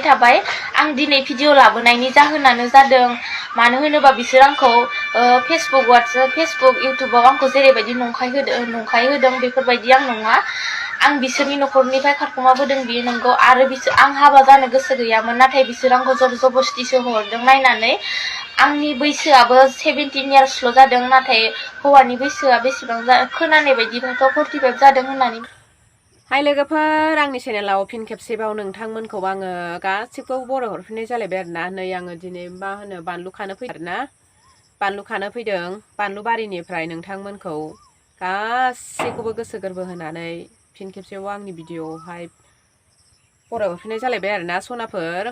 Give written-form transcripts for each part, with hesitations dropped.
थाबाय आं दिनै भिडिअ लाबोनायनि जाहोनानो जादों मानो होनोबा बिसोर आंखौ फेसबुक इउटुबाव आंखौ जेरैबायदि नंखाय होदों बेफोरबायदि आं नङा आं बिसोरनि नखरनिफ्राय खारखुमाबोदों बियो नंगौ आरो आं हाबा जानो गोसो गैयामोन नाथाय बिसोर आंखौ जर जबस्तिसो हरदों नायनानै आंनि बैसोआबो 17 इयार्सल' जादों नाथाय हौवानि बैसोआ बेसेबां खोनानाय बायदिबाथ' 45 जादों होननानै हाय लोगोफोर आंनि चेनेलाव फिन खेबसेबाव नोंथांमोनखौ आङो गासिबखौबो बर' हरफिननाय जालायबाय आरोना नै आङो दिनै मा होनो बानलु खानो फैदों आरोना बानलु खानो फैदों बानलु बारिनिफ्राय नोंथांमोनखौ गासिखौबो गोसो गोरबो होनानै फिन खेबसेबाव आंनि भिडिअआवहाय बर' हरफिननाय जालायबाय आरोना सनाफोर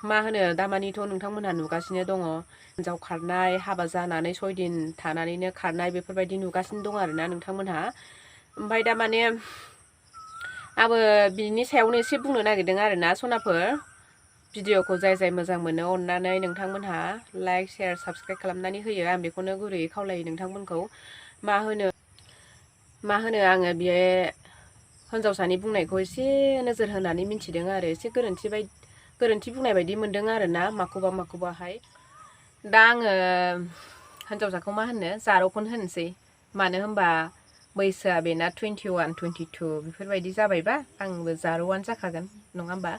मा होनो दामानिथ' नोंथांमोनहा नुगासिनो दङ हिनजाव खारनाय हाबा जानानै 6 दिन थानानैनो खारनाय बेफोरबायदि नुगासिनो दं आरोना नोंथांमोनहा ओमफ्राय दा माने आङो बिनि सायावनो एसे बुंनो नागिरदों आरोना सनाफोर भिडिअखौ जाय मोजां मोनो अननानै नोंथांमोनहा लाइक शेयार साबस्क्राइब खालामनानै होयो आं बेखौनो गुरैयै खावलायो नोंथांमोनखौ मा होनो आङो बे हिनजावसानि बुंनायखौ एसे नोजोर होनानै मिन्थिदों आरो एसे गोरोन्थि बुंनाय बायदि मोनदों आरोना माखौबाहाय दा आङो हिनजावसाखौ मा होनो जारौखौनो होनसै मानो होनबा बैसोआ बेना 21 22 बेफोरबायदि जाबायबा आंबो जारौआनो जाखागोन नङा होमबा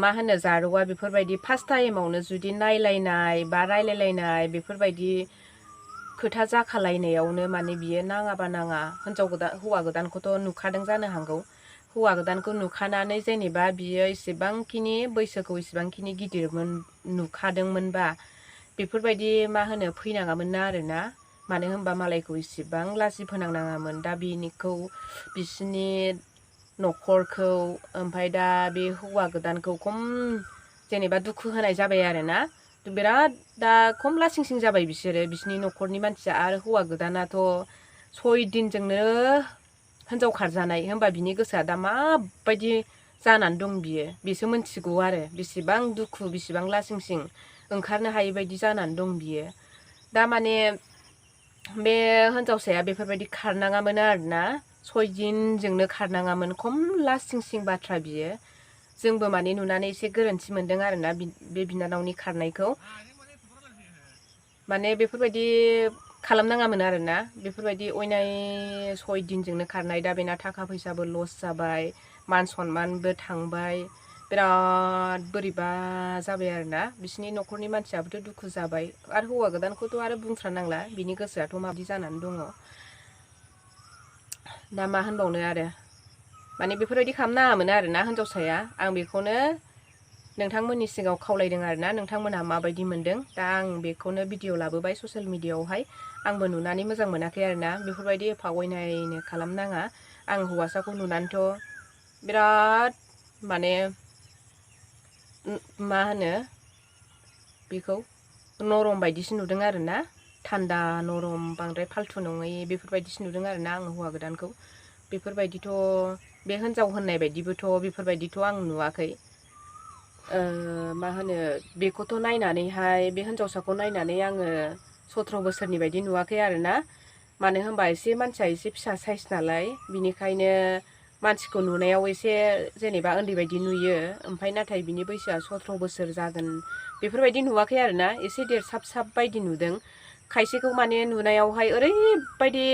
मा होनो जारौआ बेफोरबायदि फार्स्ट टाइमावनो जुदि नायलायनाय बा रायलायलायनाय बेफोरबायदि खोथा जाखालायनायावनो माने बियो नाङाबा नाङा हौवा गोदानखौथ' नुखादों जानो हागौ हौवा गोदानखौ नुखानानै जेनेबा बियो इसेबांखिनि बैसोखौ इसेबांखिनि गिदिरमोन नुखादोंमोनबा बेफोरबायदि मा होनो फैनाङामोन ना आरोना मानो होनबा मालायखौ इसेबां लाजि फोनांनाङामोन दा बिनिखौ बिसिनि न'खरखौ ओमफ्राय दा बे हौवा गोदानखौ खम जेनेबा दुखु होनाय जाबाय आरोना बिराद दा खम लासिंसिं जाबाय बिसिनि न'खरनि मानसिया आरो हौवा गोदानाथ' 6 दिनजोंनो हिनजाव खारजानाय होनबा बिनि गोसोआ दा माबायदि जानानै दं बेसो मिथिगौ आरो बेसेबां दुखु बेसेबां लासिंसिं ओंखारनो हायै बायदि जानानै दं बियो दा माने बे हिनजावसाया बेफोरबायदि खारनाङामोन आरोना 6 दिनजोंनो खारनाङामोन खम लासिंसिं बाथ्रा बियो जोंबो माने नुनानै एसे गोरोन्थि मोनदों आरोना बे बिनानावनि खारनायखौ माने बेफोरबायदि खालामनाङामोन आरोना बेफोरबायदि अयनाय 6 दिनजोंनो खारनाय दा बेना थाखा फैसाबो लस जाबाय मान सनमानबो थांबाय बिराद बोरैबा जाबाय आरोना बिसिनि न'खरनि मानसियाबोथ' दुखु जाबाय आरो हौवा गोदानखौथ' आरो बुंथ्रानांला बिनि गोसोआथ' माबायदि जानानै दङ दा मा होनबावनो आरो माने बेफोरबायदि खालामनाङामोन आरोना हिनजावसाया आं बेखौनो नोंथांमोननि सिगाङाव खावलायदों आरोना नोंथांमोनहा माबायदि मोनदों दा आं बेखौनो भिडिअ लाबोबाय ससियेल मिडियाआवहाय आंबो नुनानै मोजां मोनाखै आरोना बेफोरबायदि एफा अयनायनो खालामनाङा आं हौवासाखौ नुनानैथ' बिराद माने मा होनो बेखौ नरम बायदिसो नुदों आरोना थान्दा नरम बांद्राय फाल्थु नङै बेफोरबायदिसो नुदों आरोना आङो हौवा गोदानखौ बेफोरबायदिथ' बे हिनजाव होननाय बायदिबोथ' बेफोरबायदिथ' आं नुवाखै मा होनो बेखौथ' नायनानैहाय बे हिनजावसाखौ नायनानै आङो 17 बोसोरनि बायदि नुवाखै आरोना मानो होनबा एसे मानसिया एसे फिसा साइज नालाय बिनिखायनो मानसिखौ नुनायाव एसे जेनेबा उन्दै बायदि नुयो ओमफ्राय नाथाय बिनि बैसोआ 17 बोसोर जागोन बेफोरबायदि नुवाखै आरोना एसे देरसाब बायदि नुदों खायसेखौ माने नुनायावहाय ओरैबायदि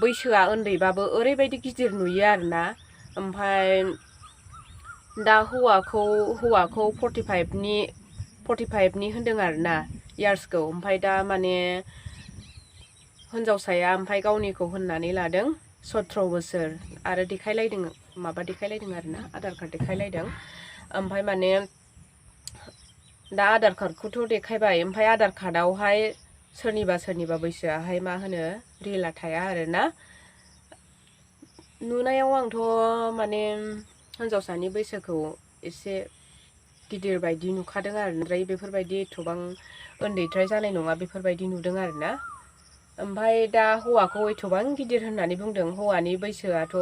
बैसोआ उन्दैबाबो ओरैबायदि गिदिर नुयो आरोना ओमफ्राय दा हौवाखौ 45नि होनदों आरोना इयार्सखौ ओमफ्राय दा माने हिनजावसाया ओमफ्राय गावनिखौ होननानै लादों 17 बोसोर आरो देखायलायदों आरोना आधार कार्ड देखायलायदों ओमफ्राय माने दा आधार कार्डखौथ' देखायबाय ओमफ्राय आधार कार्डआवहाय सोरनिबा बैसोआहाय मा होनो रिला थाया आरोना नुनायाव आंथ' माने हिनजावसानि बैसोखौ एसे गिदिर बायदि नुखादों आरो ओमफ्राय बेफोरबायदि एथबां उन्दैद्राय जानाय नङा बेफोरबायदि नुदों आरोना ओमफ्राय दा हौवाखौ एथबां गिदिर होननानै बुंदों हौवानि बैसोआथ'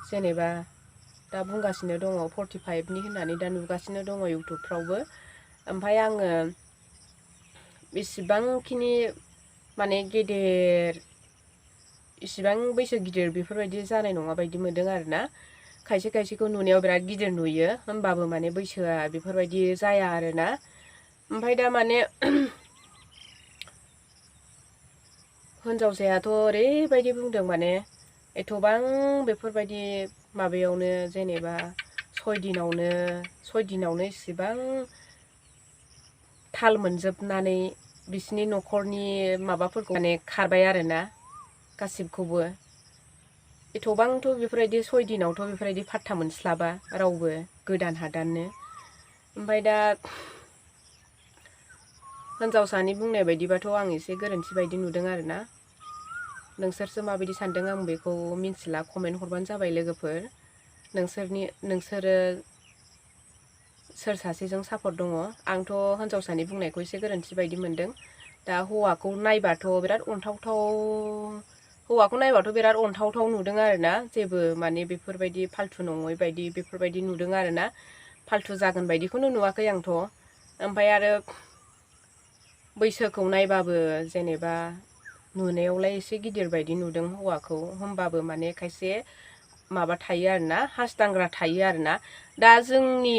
जेनेबा दा बुंगासिनो दङ 45नि होननानै दा नुगासिनो दङ इउटुबफ्रावबो ओमफ्राय आङो बेसेबांखिनि माने इसिबां बैसो गिदिर बेफोरबायदि जानाय नङा बायदि मोनदों आरोना खायसे खायसेखौ नुनायाव बिराद गिदिर नुयो होमबाबो माने बैसोआ बेफोरबायदि जाया आरोना। ओमफ्राय दा माने हिनजावसायाथ' ओरैबायदि बुंदों माने एथबां बेफोरबायदि माबायावनो जेनेबा 6 दिनावनो इसिबां थाल मोनजोबनानै बिसिनि न'खरनि माबाफोरखौ माने खारबाय आरोना गासिबखौबो। एथबांथ' बेफोरबायदि 6 दिनावथ' बेफोरबायदि फात्ता मोनस्लाबा रावबो गोदान हादाननो। ओमफ्राय दा हिनजावसानि बुंनाय बायदिबाथ' आं एसे गोरोन्थि बायदि नुदों आरोना। नोंसोरसो माबायदि सानदों आं बेखौ मिन्थिला, कमेन्ट हरबानो जाबाय लोगोफोर। नोंसोरो सोर सासेजों सापर्ट दङ। आंथ' हिनजावसानि बुंनायखौ एसे गोरोन्थि बायदि मोनदों। दा हौवाखौ नायबाथ' बिराद अनथावथाव नुदों आरोना। जेबो माने बेफोरबायदि फाल्थु नङै बायदि बेफोरबायदि नुदों आरोना। फाल्थु जागोन बायदिखौनो नुवाखै आंथ'। ओमफ्राय आरो बैसोखौ नायबाबो जेनेबा नुनायावलाय एसे गिदिर बायदि नुदों हौवाखौ, होमबाबो माने खायसे माबा थायो आरोना, हासदांग्रा थायो आरोना। दा जोंनि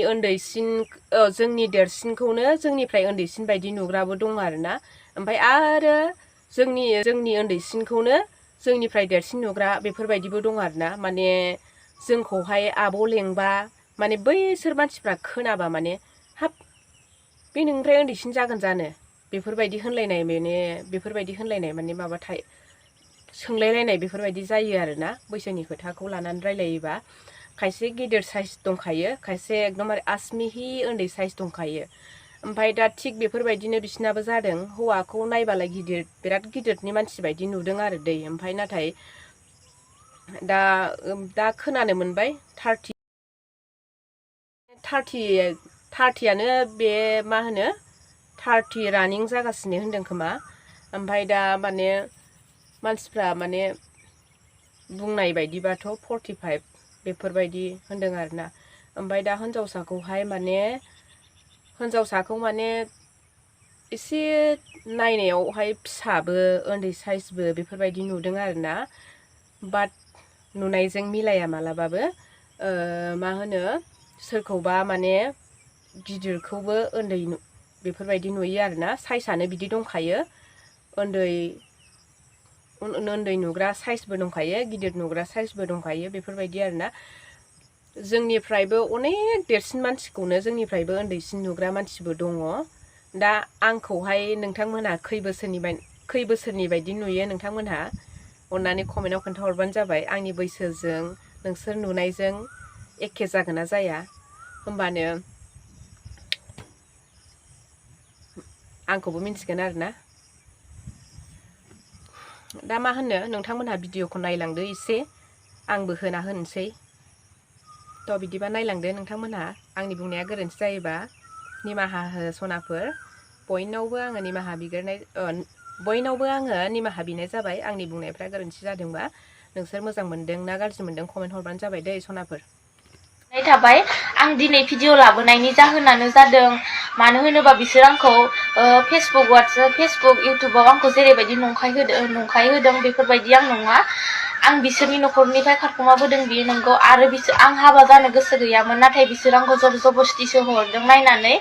देरसिनखौनो जोंनिफ्राय उन्दैसिन बायदि नुग्राबो दं आरोना। ओमफ्राय आरो जोंनि उन्दैसिनखौनो जोंनिफ्राय देरसिन नुग्रा बेफोरबायदिबो दं आरोना। माने जोंखौहाय आब' लेंबा माने बैसोर मानसिफ्रा खोनाबा माने हाब बे नोंनिफ्राय उन्दैसिन जागोन जानो बेफोरबायदि होनलायनाय माने सोंलायलायनाय बेफोरबायदि जायो आरोना बैसोनि खोथाखौ लानानै रायलायोबा। खायसे गिदिर साइज दंखायो, खायसे एकदमबारे आसमिहि उन्दै साइज दंखायो। ओमफ्राय दा थिग बेफोरबायदिनो बिसिनाबो जादों। हौवाखौ नायबालाय बिराद गिदिरनि मानसि बायदि नुदों आरो दै। ओमफ्राय नाथाय दा खोनानो मोनबाय 30यानो बे 30 रानिं जागासिनो होनदों खोमा। ओमफ्राय दा माने मानसिफ्रा माने बुंनाय बायदिबाथ' 45 बेफोरबायदि होनदों आरोना। ओमफ्राय दा हिनजावसाखौ माने एसे नायनायावहाय फिसाबो उन्दै साइजबो बेफोरबायदि नुदों आरोना। बाट नुनायजों मिलाया मालाबाबो। सोरखौबा माने गिदिरखौबो उन्दै बेफोरबायदि नुयो आरोना। साइजआनो बिदि दंखायो, उन्दै नुग्रा साइजबो दंखायो, गिदिर नुग्रा साइजबो दंखायो बेफोरबायदि आरोना। जोंनिफ्रायबो अनेक देरसिन मानसिखौनो जोंनिफ्रायबो उन्दैसिन नुग्रा मानसिबो दङ। दा आंखौहाय नोंथांमोनहा खै बोसोरनि बायदि नुयो नोंथांमोनहा अननानै कमेन्टआव खोन्थाहरबानो जाबाय। आंनि बैसोजों नोंसोर नुनायजों एखे जागोन ना जाया, होमबानो आंखौबो मिन्थिगोन आरोना। दा मा होनो, नोंथांमोनहा भिडिअखौ नायलांदो एसे, आंबो होना होनोसै। थ' बिदिबा नायलांदो नोंथांमोनहा। आंनि बुंनाया गोरोन्थि जायोबा निमाहा हो सनाफोर। बयनावबो आङो निमाहा बिनाय जाबाय। आंनि बुंनायफ्रा गोरोन्थि जादोंबा नोंसोर मोजां मोनदों ना गाज्रि मोनदों कमेन्ट हरबानो जाबाय दै सनाफोर। थाबाय आं दिनै भिडिअ लाबोनायनि जाहोनानो जादों, मानो होनोबा बिसोर आंखौ फेसबुक इउटुबाव आंखौ जेरैबायदि नंखाय होदों बेफोरबायदि आं नङा। आं बिसोरनि न'खरनिफ्राय खारखुमाबोदों बियो नंगौ, आरो आं हाबा जानो गोसो गैयामोन। नाथाय बिसोर आंखौ जर जबस्तिसो हरदों नायनानै।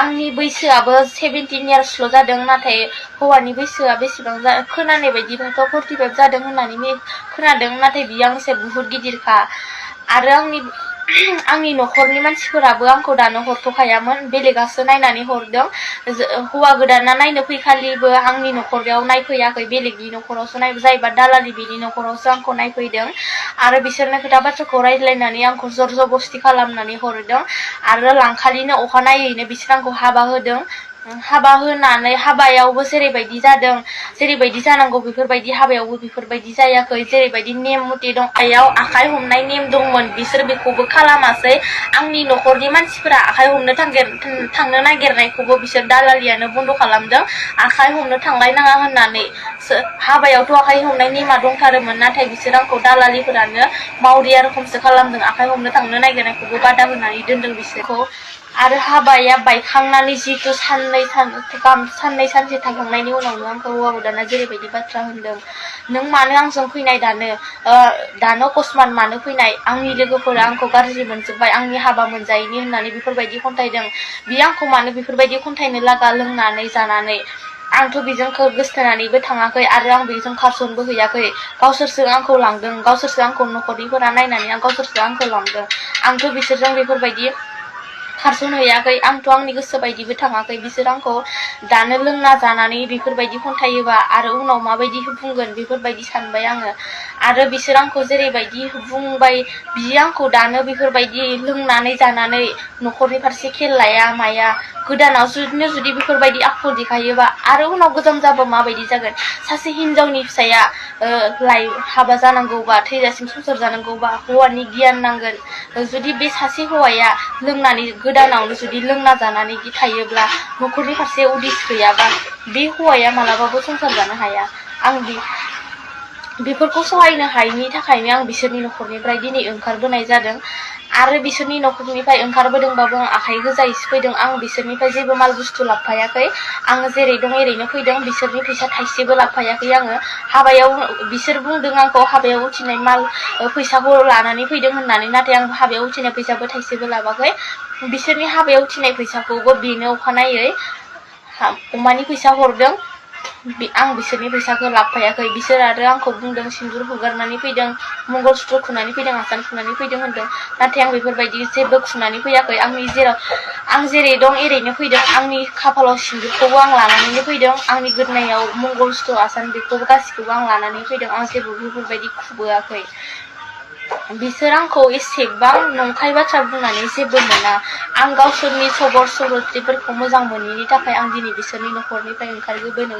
आंनि बैसोआबो 17 इयार्सल' जादों, नाथाय हौवानि बैसोआ बेसेबां खोनानाय बायदिबाथ' 45 जादों होननानै खोनादों। नाथाय बियो आंनिसाय बुहुत गिदिरखा। आरो आंनि न'खरनि मानसिफोराबो आंखौ दानो हरथ'खायामोन, बेलेगासो नायनानै हरदों। हौवा गोदाना नायनो फैखालिबो आंनि न'खराव नायफैयाखै, बेलेगनि न'खरावसो जायबा दालालि बिनि न'खरावसो आंखौ नायफैदों। आरो बिसोरनो खोथा बाथ्राखौ रायज्लायनानै आंखौ जर जबस्ति खालामनानै हरदों। आरो लांखालिनो अखानायैनो बिसोर आंखौ हाबा होदों। हाबा होनानै हाबायावबो जेरैबायदि जानांगौ बेफोरबायदि हाबायावबो बेफोरबायदि जायाखै। जेरैबायदि नेम मथे दं, आखाइ हमनाय नेम दंमोन, बिसोर बेखौबो खालामासै। आंनि न'खरनि मानसिफोरा आखाइ हमनो थांनो नागिरनायखौबो बिसोर दालालियानो बन्द' खालामदों, आखाइ हमनो थांलायनाङा होननानै। हाबायावथ' आखाइ हमनाय नेमा दंथारोमोन, नाथाय बिसोर आंखौ दालालिफोरानो मावरिया रोखोमसो खालामदों। आखाइ हमनो थांनो नागिरनायखौबो बादा होनानै दोनदों बिसोरखौ। आरो हाबाया बायखांनानै जितु साननै सानसे थांखांनायनि उनावनो आंखौ हौवा गोदाना जेरैबायदि बाथ्रा होनदों, नों मानो आंजों फैनाय दानो अकस्मात मानो फैनाय, आंनि लोगोफोरा आंखौ गाज्रि मोनजोब्बाय, आंनि हाबा मोनजायैनि होननानै बेफोरबायदि खन्थाइदों। बियो आंखौ मानो बेफोरबायदि खन्थाइनो लागा लोंनानै जानानै, आंथ' बेजों गोसथोनानैबो थाङाखै आरो आं बेजों खारसनबो हैयाखै। गावसोरसो आंखौ लांदों, गावसोरसो आंखौ न'खरनिफोरा नायनानै गावसोरसो आंखौ लांदों। आंथ' बिसोरजों बेफोरबायदि खारसनहैयाखै, आंथ' आंनि गोसो बायदिबो थाङाखै। बिसोर आंखौ दानो लोंना जानानै बेफोरबायदि खन्थायोबा आरो उनाव माबायदि बुंगोन बेफोरबायदि सानबाय आङो। आरो बिसोर आंखौ जेरैबायदि बुंबाय, बियो आंखौ दानो बेफोरबायदि लोंनानै जानानै न'खरनि फारसे खेल लाया माया, गोदानाव जुदि बेफोरबायदि आखु देखायोबा आरो उनाव गोजाम जाबा माबायदि जागोन। सासे हिनजावनि फिसाया हाबा जानांगौबा, थैजासिम संसार जानांगौबा हौवानि गियान नांगोन। जुदि बे सासे हौवाया लोंनानै गोदानावनो जुदि लोंना जानानै थायोब्ला, न'खरनि फारसे उदिस गैयाबा, बे हौवाया मालाबाबो संसार जानो हाया। आं बेफोरखौ सहायनो हायिनि थाखायनो आं बिसोरनि न'खरनिफ्राय दिनै ओंखारबोनाय जादों। आरो बिसोरनि न'खरनिफ्राय ओंखारबोदोंबाबो आं आखाइ गोजायैसो फैदों। आं बिसोरनिफ्राय जेबो माल बुस्थु लाबोफायाखै। आङो जेरै दं एरैनो फैदों, बिसोरनि फैसा थाइसेबो लाबोफायाखै आङो। हाबायाव बिसोर बुंदों आंखौ हाबायाव उथिनाय माल फैसाखौ लानानै फैदों होननानै, नाथाय आं हाबायाव उथिनाय फैसाबो थाइसेबो लाबाखै। बिसोरनि हाबायाव उथिनाय फैसाखौबो बेनो अखानायै अमानि फैसा हरदों। आं बिसोरनि फैसाखौ लाबोफायाखै। बिसोर आरो आंखौ बुंदों सिन्दुर हुगारनानै फैदों, मंगलसुत्र खुनानै फैदों, आसान खुनानै फैदों होनदों। नाथाय आं बेफोरबायदि जेबो खुनानै फैयाखै। आं जेरै दं एरैनो फैदों। आंनि खाफालाव सिन्दुरखौबो आं लानानैनो फैदों, आंनि गोदोनायाव मंगलसुत्र आसान बेखौबो गासिखौबो आं लानानै फैदों। आं जेबो बेफोरबायदि खुबोआखै। बिसोर आंखौ एसेबां नंखाय बाथ्रा बुंनानै जेबो मोना। आं गावसोरनि सबर सरथ्रिफोरखौ मोजां मोनैनि थाखाय आं दिनै बिसोरनि न'खरनिफ्राय ओंखारबोनो